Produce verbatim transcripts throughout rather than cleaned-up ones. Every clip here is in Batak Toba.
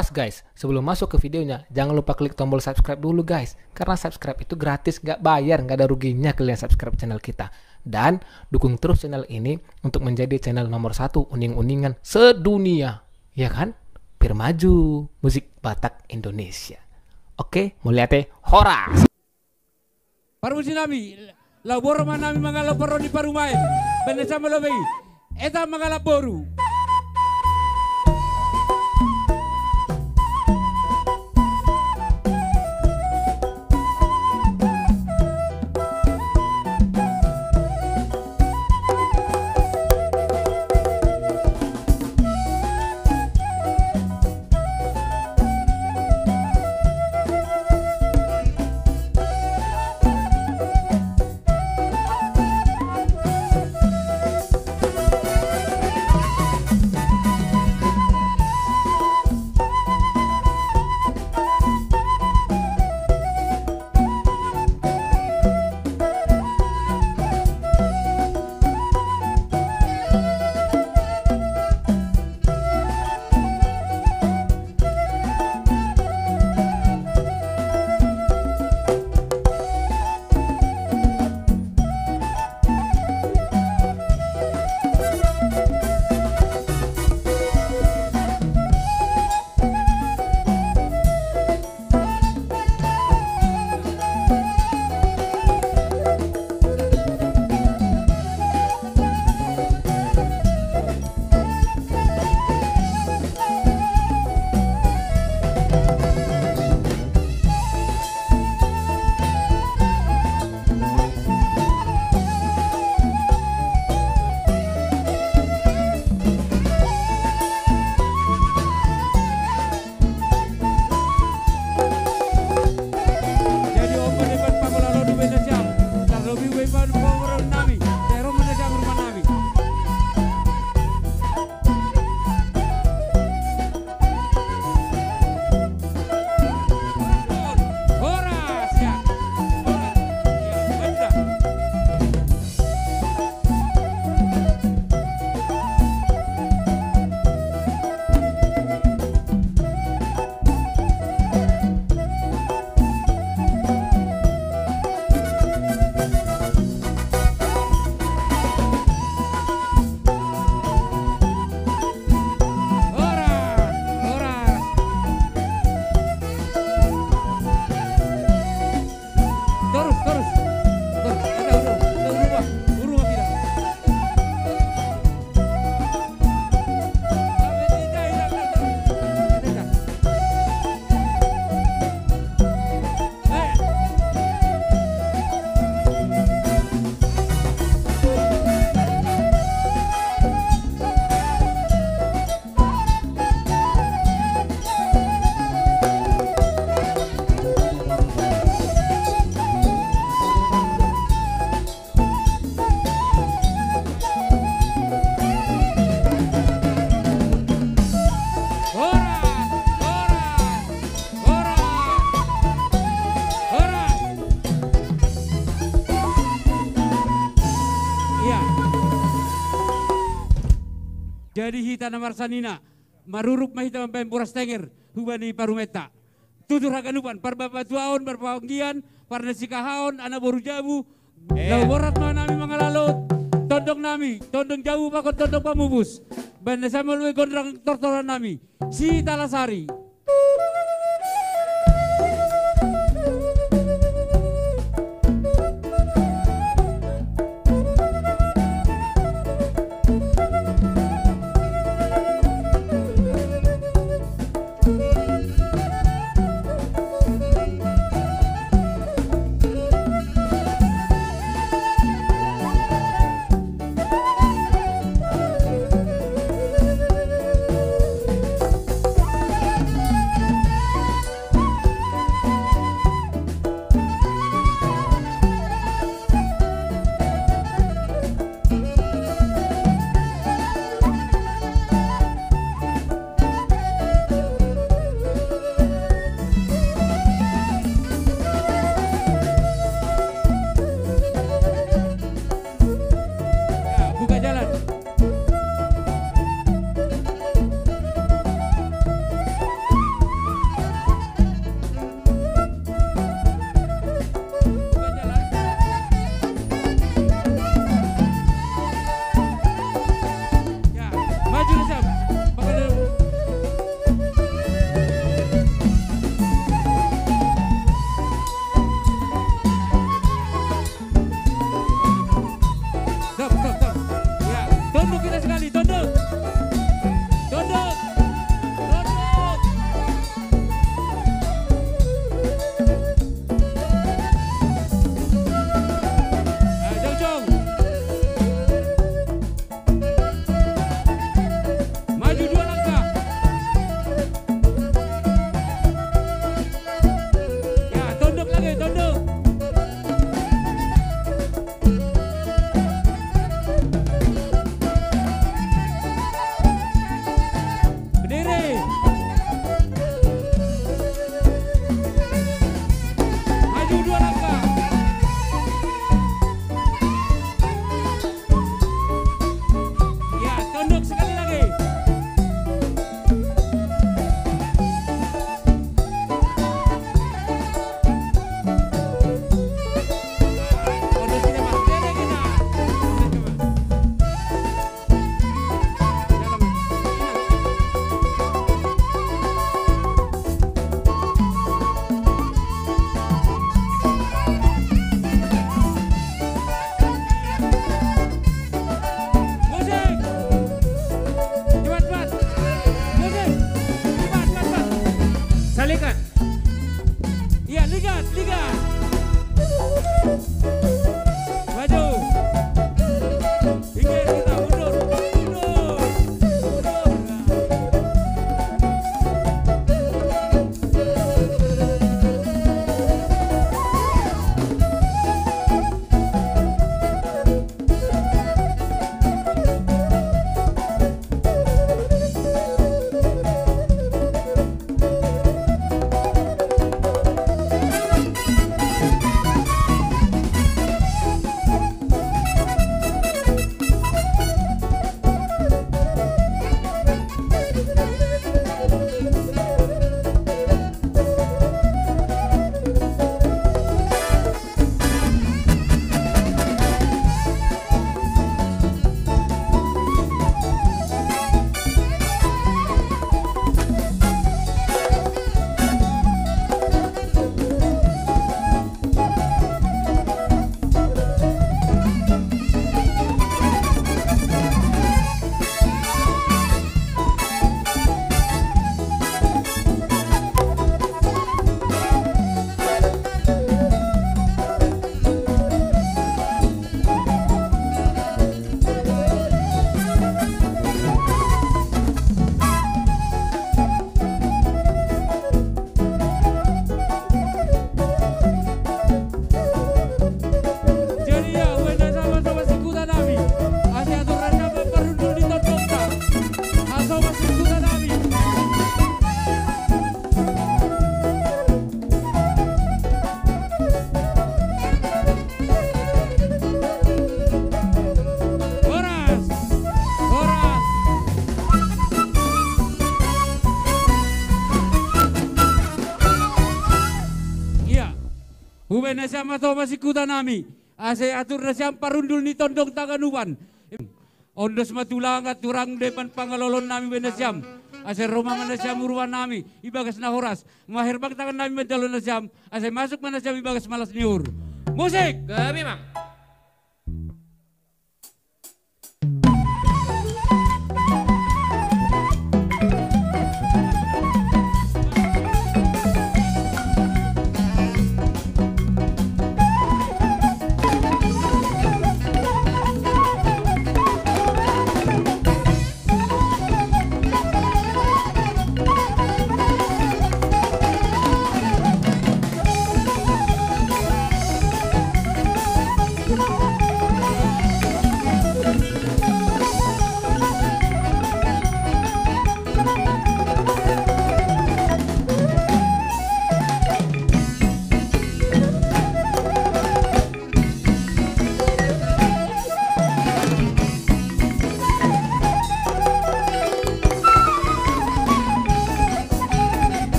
Guys, sebelum masuk ke videonya, jangan lupa klik tombol subscribe dulu, guys. Karena subscribe itu gratis, nggak bayar, nggak ada ruginya kalian subscribe channel kita. Dan dukung terus channel ini untuk menjadi channel nomor satu uning-uningan sedunia. Ya kan? Pir maju musik Batak Indonesia. Oke, mauliate, horas. Parmusik nami, laho borhat ma nami mangalap parro ni parumaen. Baen na sian Molobe i, Eta Mangalap Boru. Jadi on ma dibaen pangula lodi baen na sian, tarlobi baen pangula nami, tahe ro ma na sian rumah nami. Horas, ya. Horas, ya, horas. Horas, horas. Torus, torus. Torus. Ada, urung, urung, urung, urung, urung. Horas, horas, horas, horas. Iya. Jadi hita na marsanina, marurup ma hita mambaen boras tenger hubani parumaenta. Tutur haganupan, parbapatuaon, parpanggian, parnasikahaon, anak boru jabu. Eh. Laho borhat ma nami mangalalo tondong nami, tondong jabu pakon tondong pamupus. Baen na sian Molobe gondang tortoran nami, Sitalasari. Ligat. Iya, ligat, ligat. Maju. Pinggir kita, mundur, mundur, mundur. Jadi ia, ubaen na sian ma songon singkutan nami. Asa atur na sian ma parhundul ni tondongta. Asa ma singkutan nami. Horas. Horas. Ia. Ubaen na sian ma songon singkutan nami. Asa atur na sian parhundul ni tondongta ganupan. Ondos ma tulang, turang depan pangaloloon nami ubaen na sian. Asa ro ma na sian uruan nami. Di bagas na horas. Maher bang tangan nami mandalon na sian. Asa masuk ma na sian di bagas malas ni uhur. Musik. Gabe ma.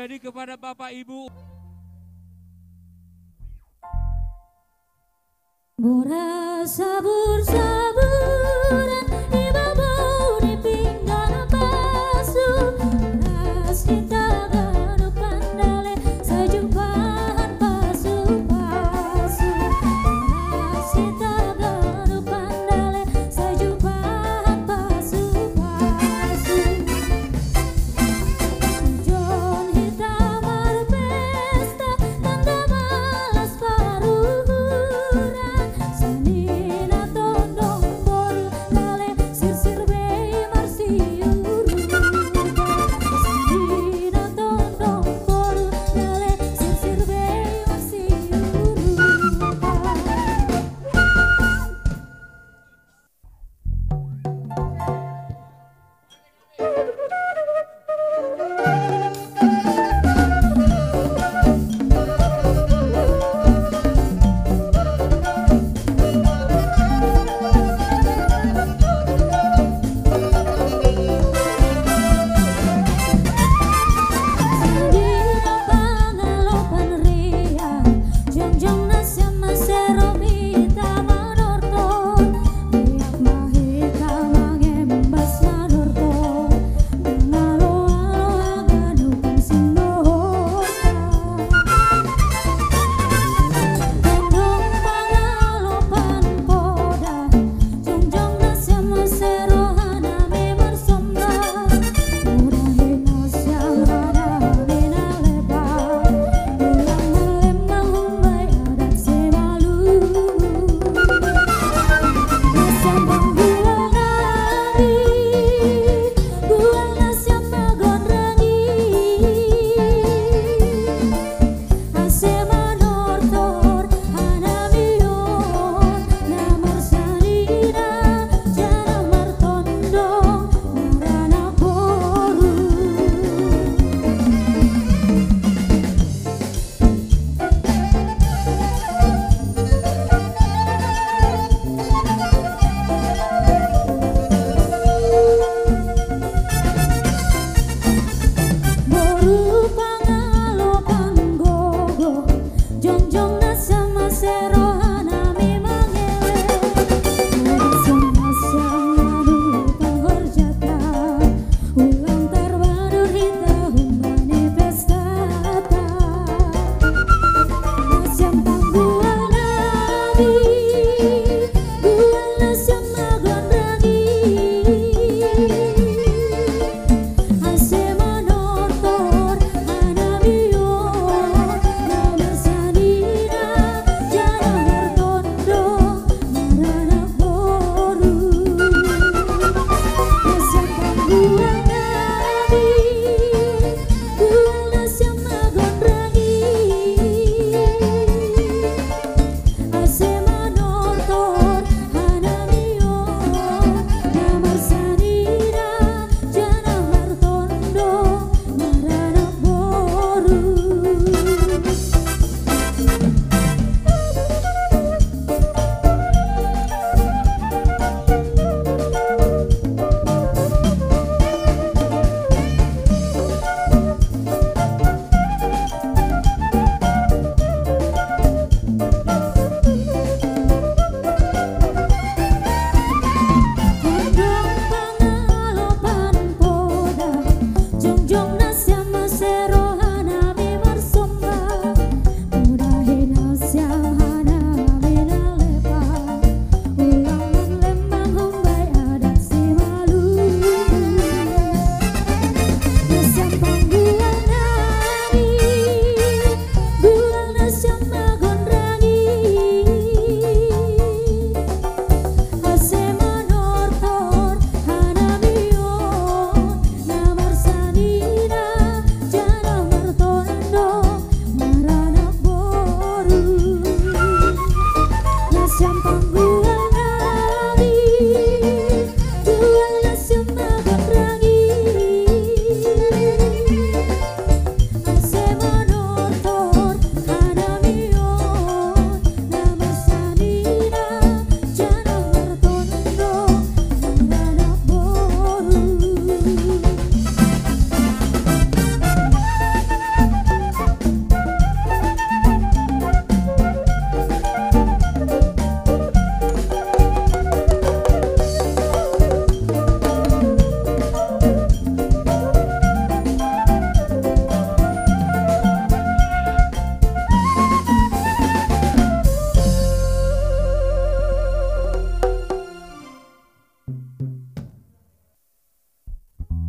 Jadi kepada Bapak Ibu. Boras sabur-saburan, ibabo di pinggan pasu, boras hita ganup pandale, sai jumpang pasu-pasu. Boras hita ganup pandale, sai jumpang pasu-pasu. Tujuan hita marpesta, tanda malas paruhuran, songon i na tondong bo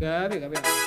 Gabe, gabe.